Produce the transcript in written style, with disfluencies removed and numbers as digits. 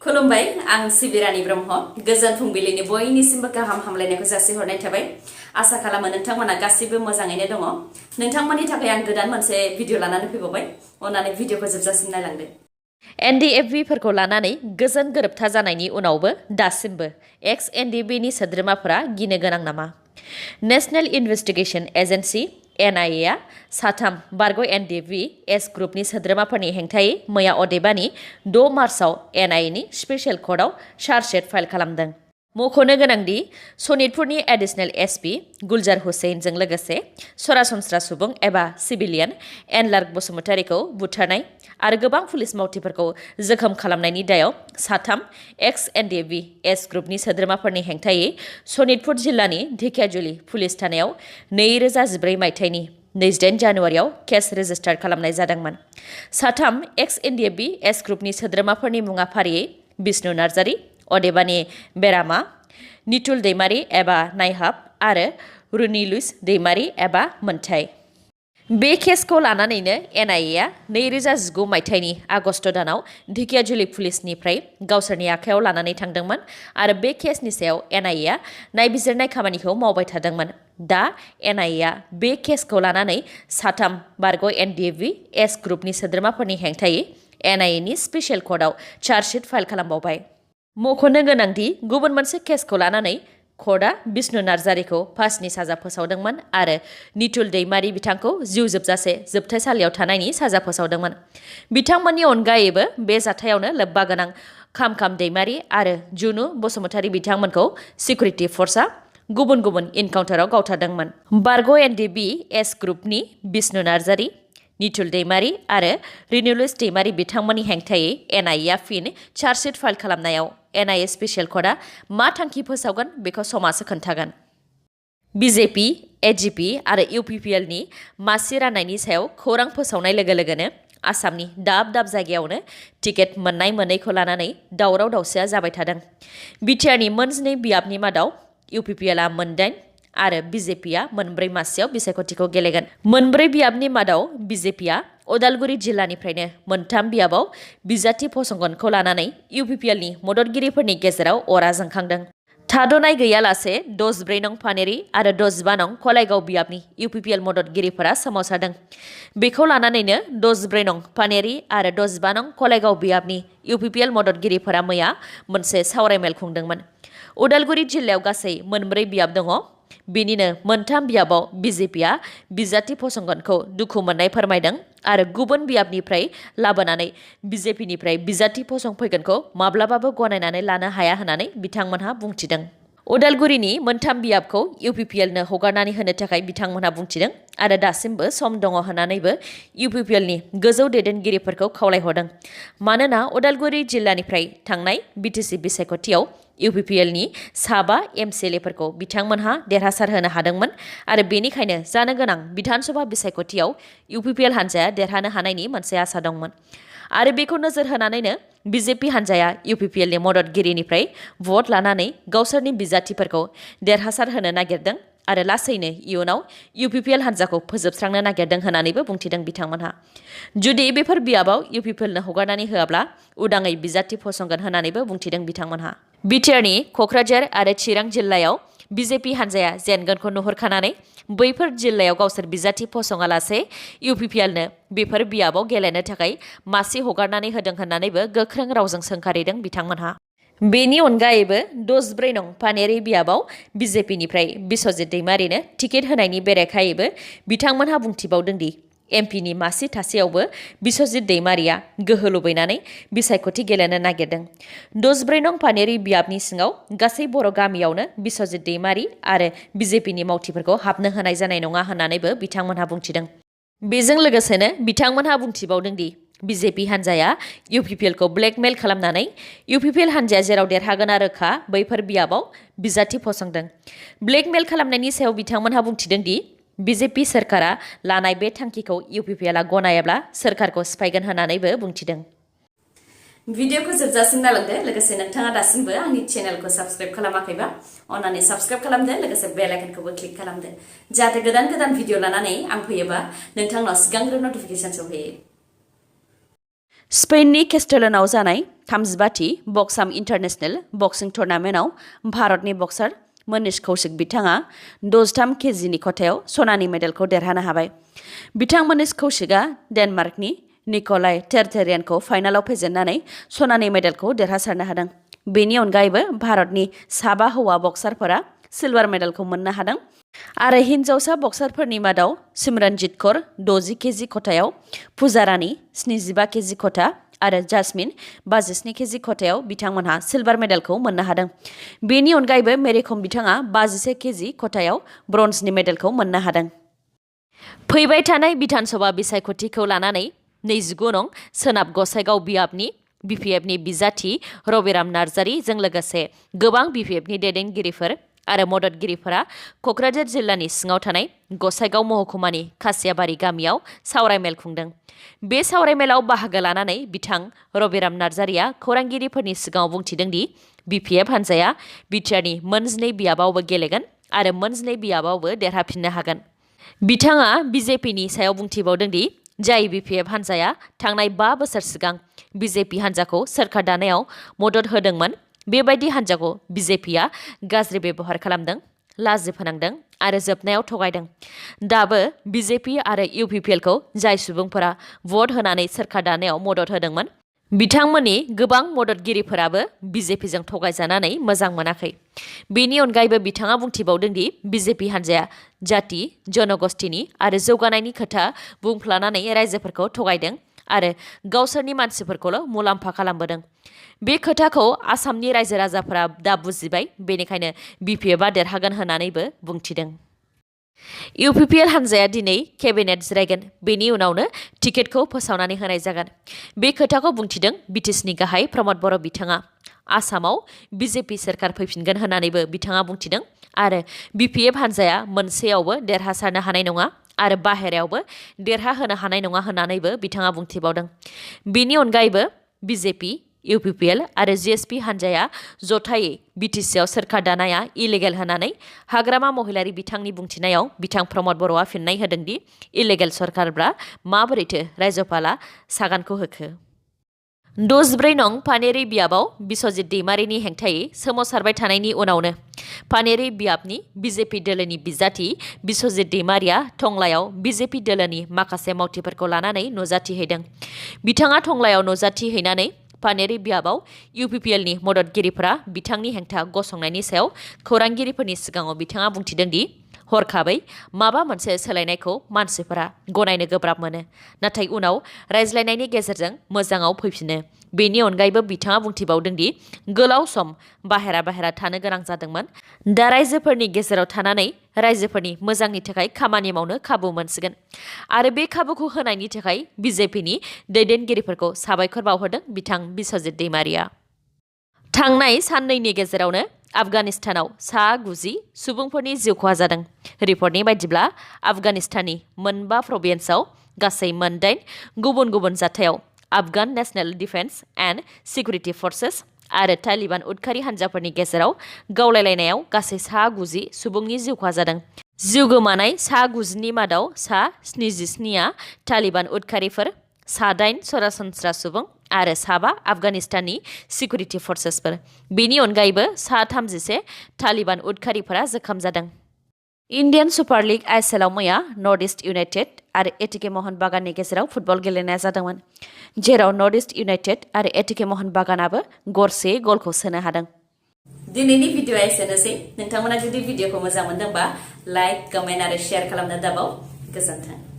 खुलुमबाय आं सिबिरानि ब्रह्म गोजोन फुंबिलिनि बयनिसिमबो गाहाम हामलायनायखौ जासिहरनाय थाबाय आसा खालामो नोंथांमोना गासिबो मोजाङैनो दङ नोंथांमोननि थाखाय आं गोदान मोनसे भिडिअ लानानै फैबावबाय अन्नानै भिडिअखौ जोबजासिम नायलांदो NDFB फोरखौ लानानै गोजोन गोरोबथा जानायनि उनावबो दासिमबो एक्स NDFB नि सोद्रोमाफोरा गिनो गोनां नामा नेशनेल इन्वेस्टिगेशन एजेन्सि NIA आ साथाम बारग' NDFB एस ग्रुपनि सोद्रोमाफोरनि हेंथायै मैया अदेबानि 6 मार्चआव NIA नि स्पेशल कर्टआव चार्जशीट फाइल खालामदों मख'नो गोनांदि सनितपुरनि एडिशनेल SP गुलजार हुसैनजों लोगोसे सरासनस्रा सुबुं एबा सिभिलियन एनलार्क बसुमतारीखौ बुथारनाय आरो गोबां पुलिस मावथिफोरखौ जोखोम खालामनायनि दायाव साथाम एक्स NDFB एस ग्रुपनि सोद्रोमाफोरनि हेंथायै सनितपुर जिल्लानि ढेकियाजुलि पुलिस थानायाव 2014 मायथाइनि 28 जानुवारियाव केस रेजिस्टार खालामनाय जादोंमोन साथाम एक्स NDFB एस ग्रुपनि सोद्रोमाफोरनि मुङा फारियै बिष्णु नार्जारी अदेबानि बेरामा नितुल दैमारी एबा नायहाब आरो रुनि लुइस दैमारी एबा मोन्थाय बे केसखौ लानानैनो NIA आ 2019 मायथाइनि आगस्ट दानाव ढेकियाजुलि पुलिसनिफ्राय गावसोरनि आखायाव लानानै थांदोंमोन आरो बे केसनि सायाव NIA आ नायबिजिरनाय खामानिखौ मावबाय थादोंमोन दा NIA आ बे केसखौ लानानै साथाम बारग' NDFB एस ग्रुपनि सोद्रोमाफोरनि हेंथायै NIA नि स्पेशल कर्टआव चार्जशीट फाइल खालामबावबाय मख'नो गोनांदि गुबुन मोनसे केसखौ लानानै कर्टआ बिष्णु नार्जारीखौ फासिनि साजा फोसावदोंमोन आरो नितुल दैमारी बिथांखौ जिउ जोबजासे जोबथेसालियाव थानायनि साजा फोसावदोंमोन बिथांमोननि अनगायैबो बे जाथायावनो लोब्बा गोनां खामखाम दैमारी आरो जुनु बसुमतारी बिथांमोनखौ सिकिउरिटि फर्सआ गुबुन गुबुन इनकाउन्टाराव गावथारदोंमोन बारग' NDFB एस ग्रुपनि बिष्णु नार्जारी नितुल दैमारी आरो रिनुलुइस दैमारी बिथांमोननि हेंथायै NIA आ फिन चार्जशीट फाइल खालामनायाव NIA स्पेशल कर्टआ मा थांखि फोसावगोन बेखौ समासो खोन्थागोन BJP AGP आरो UPPL नि मासि राननायनि सायाव खौरां फोसावनाय लोगो लोगोनो आसामनि दाब दाब जायगायावनो टिकेट मोननाय मोनैखौ लानानै दावराव दावसिया जाबाय थादों बिटिआरनि मोन2 बियाबनि मादाव UPPL आ मोन8 आरो BJP आ मोन4 मासियाव बिसायख'थिखौ गेलेगोन मोन4 बियाबनि मादाव BJP आ उदालगुरि जिल्लानिफ्रायनो मोन3 बियाबाव बिजाथि फसंगनखौ लानानै UPPL नि मददगिरिफोरनि गेजेराव अरा जोंखांदों थाद'नाय गैयालासे 14 नं पानेरि आरो 15 नं कलाइगाव बियाबनि UPPL मददगिरिफोरा सोमावसारदों बेखौ लानानैनो 14 नं पानेरि आरो 15 नं कलाइगाव बियाबनि UPPL मददगिरिफोरा मैया मोनसे सावरायमेल खुंदोंमोन उदालगुरि जिल्लायाव गासै मोन4 बियाब दङ बिनिनो मोन3 बियाबाव BJP आ बिजाथि फसंगनखौ दुखु मोननाय फोरमायदों आरो गुबुन बियाबनिफ्राय लाबोनानै BJP निफ्राय बिजाथि फसंफैगोनखौ माब्लाबाबो गनायनानै लानो हाया होननानै बिथांमोनहा बुंथिदों उदालगुरिनि मोन3 बियाबखौ UPPL नो हगारनानै होनो थाखाय बिथांमोनहा बुंथिदों आरो दासिमबो सम दङ होननानैबो UPPL नि गोजौ दैदेनगिरिफोरखौ खावलायहरदों मानोना उदालगुरि जिल्लानिफ्राय थांनाय BTC बिसायख'थियाव UPPL नि 5 MCLA फोरखौ बिथांमोनहा देरहासार होनो हादोंमोन आरो बेनिखायनो जानो गोनां विधानसभा बिसायख'थियाव UPPL हान्जाया देरहानो हानायनि मोनसे आसा दंमोन आरो बेखौ नोजोर होनानैनो BJP हान्जाया UPPL नि मददगिरिनिफ्राय भट लानानै गावसोरनि बिजाथिफोरखौ देरहासार होनो नागिरदों आरो लासैनो इयुनाव UPPL हान्जाखौ फोजोबस्रांनो नागिरदों होननानैबो बुंथिदों बिथांमोनहा जुदि बेफोर बियाबाव UPPL नो हगारनानै होआब्ला उदाङै बिजाथि फसंगोन होननानैबो बुंथिदों बिथांमोनहा बिटिआरनि क'क्राझार आरो चिरां जिल्लायाव BJP हान्जाया जेनगोनखौ नुहुरखानानै बैफोर जिल्लायाव गावसोर बिजाथि फसङालासे UPPL नो बेफोर बियाबाव गेलेनो थाखाय मासि हगारनानै होदों होननानैबो गोख्रों रावजों सोंखारिदों बिथांमोनहा बेनि अनगायैबो 14 नं पानेरि बियाबाव BJP निफ्राय बिस्वजित दैमारीनो टिकेट होनायनि बेरेखायैबो बिथांमोनहा बुंथिबावदों दि MP नि मासि थासेयावबो बिस्वजित दैमारीया गोहो लुबैनानै बिसायख'थि गेलेनो नागिरदों 14 नं पानेरि बियाबनि सिङाव गासै बर' गामियावनो बिस्वजित दैमारी आरो BJP नि मावथिफोरखौ हाबनो होनाय जानाय नङा होननानैबो बिथांमोनहा बुंथिदों बेजों लोगोसेनो बिथांमोनहा बुंथिबावदों दि BJP हान्जाया UPPL खौ ब्लेकमेल खालामनानै UPPL हान्जाया जेराव देरहागोना रोखा बैफोर बियाबाव बिजाथि फसंदों ब्लेकमेल खालामनायनि सायाव बिथांमोनहा बुंथिदों दि BJP सोरखारा लानाय बे थांखिखौ UPPL आ गनायाब्ला सोरखारखौ सिफायगोन होननानैबो बुंथिदों भिडिअखौ जोबजासिम नायलांदो लोगोसे नोंथाङा दासिमबो आंनि चेनेलखौ साबस्क्राइब खालामाखैबा अन्नानै साबस्क्राइब खालामदो लोगोसे बेल आइकनखौबो क्लिक खालामदो जाहाथे गोदान गोदान भिडिअ लानानै आं फैयोबा नोंथांनाव सिगांग्रो नटिफिकेसन सौहैयो स्पेननि केस्टेलनाव जानाय 32थि बक्साम इन्टारनेशनेल बक्सिं टुर्नामेन्टआव भारतनि बक्सार मनीष कौशिक बिथाङा 63 केजिनि खथायाव सनानि मेडेलखौ देरहानो हाबाय। बिथां मनीष कौशिकआ डेनमार्कनि निकलाय टेरटेरियानखौ फाइनालाव फेजेननानै सनानि मेडेलखौ देरहासारनो हादों। बेनि अनगायैबो भारतनि 7 हौवा बक्सारफोरा सिलभार मेडेलखौ मोननो हादों आरो हिन्जावसा बक्सारफोरनि मादाव सिमरनजीत कौर 60 केजि खथायाव, पूजा रानी 75 केजि खथा आरो जास्मिन 52 केजि खथायाव बिथांमोनहा सिलभार मेडेलखौ मोननो हादों। बेनि अनगायैबो मेरी कम बिथाङा 52 केजि खथायाव ब्रन्जनि मेडेलखौ मोननो हादों। फैबाय थानाय बिधान सभा बिसायख'थिखौ लानानै 29 नं सोनाब गसाइगाव बियाबनि BPFनि बिजाथि रबिराम नार्जारिजों लोगोसे गोबां BPFनि दैदेनगिरिफोर आरो मददगिरिफोरा क'क्राझार जिल्लानि सिङाव थानाय गसाइगाव महकुमानि खासियाबारि गामियाव सावरायमेल खुंदों। बे सावरायमेलाव बाहागो लानानै बिथां रबिराम नार्जारिया खौरांगिरिफोरनि सिगाङाव बुंथिदों दि BPF हान्जाया बिटिआरनि मोन2 बियाबावबो गेलेगोन आरो मोन2 बियाबावबो देरहाफिननो हागोन। बिथाङा BJPनि सायाव बुंथिबावदों दि जाय BPF हान्जाया थांनाय 5 बोसोर सिगां BJP हान्जाखौ सोरखार दानायाव मदद होदोंमोन, बेबायदि हान्जाखौ BJPआ गाज्रि बेबहार खालामदों, लाजि फोनांदों आरो जोबनायाव थगायदों। दाबो BJP आरो UPPLखौ जाय सुबुंफोरा भट होनानै सोरखार दानायाव मदद होदोंमोन, बिथांमोननि गोबां मददगिरिफोराबो BJPजों थगायजानानै मोजां मोनाखै। बेनि अनगायैबो बिथाङा बुंथिबावदों दि BJP हान्जाया जाति, जनगोष्ठीनि आरो जौगानायनि खोथा बुंफ्लानानै रायजोफोरखौ थगायदों आरो गावसोरनि मानसिफोरखौल' मुलाम्फा खालामबोदों। बे खोथाखौ आसामनि रायजो राजाफोरा दा बुजिबाय, बेनिखायनो BPFआ देरहागोन होननानैबो बुंथिदों। UPPL हान्जाया दिनै केबिनेट जिरायगोन, बेनि उनावनो टिकेटखौ फोसावनानै होनाय जागोन। बे खोथाखौ बुंथिदों BTCनि गाहाय प्रमद बर' बिथाङा। आसामाव BJP सोरखार फैफिनगोन होननानैबो बिथाङा बुंथिदों आरो BPF हान्जाया मोनसेयावबो देरहासारनो हानाय नङा आरो बाहेरायावबो देरहाहोनो हानाय नङा होननानैबो बिथाङा बुंथिबावदों। बेनि अनगायैबो BJP, UPPL आरो GSP हान्जाया जथायै BTCआव सोरखार दानाया इलिगेल होननानै हाग्रामा महिलारि बिथांनि बुंथिनायाव बिथां प्रमद बर'आ फिननाय होदों दि इलिगेल सरकारब्ला माबोरैथो रायजोपाला सागानखौ होखो। 64 नं पानेरि बियाबाव बिस्वजित दैमारिनि हेंथायै सोमावसारबाय थानायनि उनावनो पानेरि बियाबनि BJP दोलोनि बिजाथि बिस्वजित दैमारिया टंलायाव BJP दोलोनि माखासे मावथिफोरखौ लानानै नुजाथिहैदों। बिथाङा टंलायाव नुजाथिहैनानै पानेरि बियाबाव UPPLनि मददगिरिफोरा बिथांनि हेंथा गसंनायनि सायाव खौरांगिरिफोरनि सिगाङाव बिथाङा बुंथिदों दि हरखाबै माबा मोनसे सोलायनायखौ मानसिफोरा गनायनो गोब्राब मोनो, नाथाय उनाव रायज्लायनायनि गेजेरजों मोजाङाव फैफिनो। बेनि अनगायैबो बिथाङा बुंथिबावदों दि गोलाव सम बाहेरा थानो गोनां जादोंमोन, दा रायजोफोरनि गेजेराव थानानै रायजोफोरनि मोजांनि थाखाय खामानि मावनो खाबु मोनसिगोन आरो बे खाबुखौ होनायनि थाखाय BJPनि दैदेनगिरिफोरखौ साबायखर बावहरदों बिथां बिस्वजित दैमारिया। थांनाय साननैनि गेजेरावनो आफगानिस्तानाव 90 सुबुंफोरनि जिउ खहा जादों। रिपर्टनि बायदिब्ला आफगानिस्ताननि 5 प्रभिन्सआव गासै 8 गुबुन गुबुन जाथायाव Afghan national defence and security फर्सेस आरो तालिबान उदखारि हान्जाफोरनि गेजेराव गावलायलायनायाव गासै 90 सुबुंनि जिउ खहा जादों। जिउ गोमानाय 90नि मादाव 77आ तालिबान उदखारिफोर, 8 सरासनस्रा सुबुं आरो 5 आफगानिस्ताननि सिकिउरिटि फर्सेसफोर। बेनि अनगायैबो 31 तालिबान उदखारिफोरा जोखोम जादों। इन्डियान सुपार लीग ISLआव मैया नर्थ इस्ट इउनाइटेड आरो एटिके महन बागाननि गेजेराव फुटबल गेलेनाया जादोंमोन, जेराव नर्थ इस्ट इउनाइटेड आरो एटिके महन बागानाबो गरसे गलखौ सोनो हादों। दिनैनि भिडिअआ एसेनोसै। नोंथांमोना जुदि भिडिअखौ मोजां मोनदोंबा लाइक, कमेन्ट आरो शेयार खालामनो दाबाव। गोजोन्थों।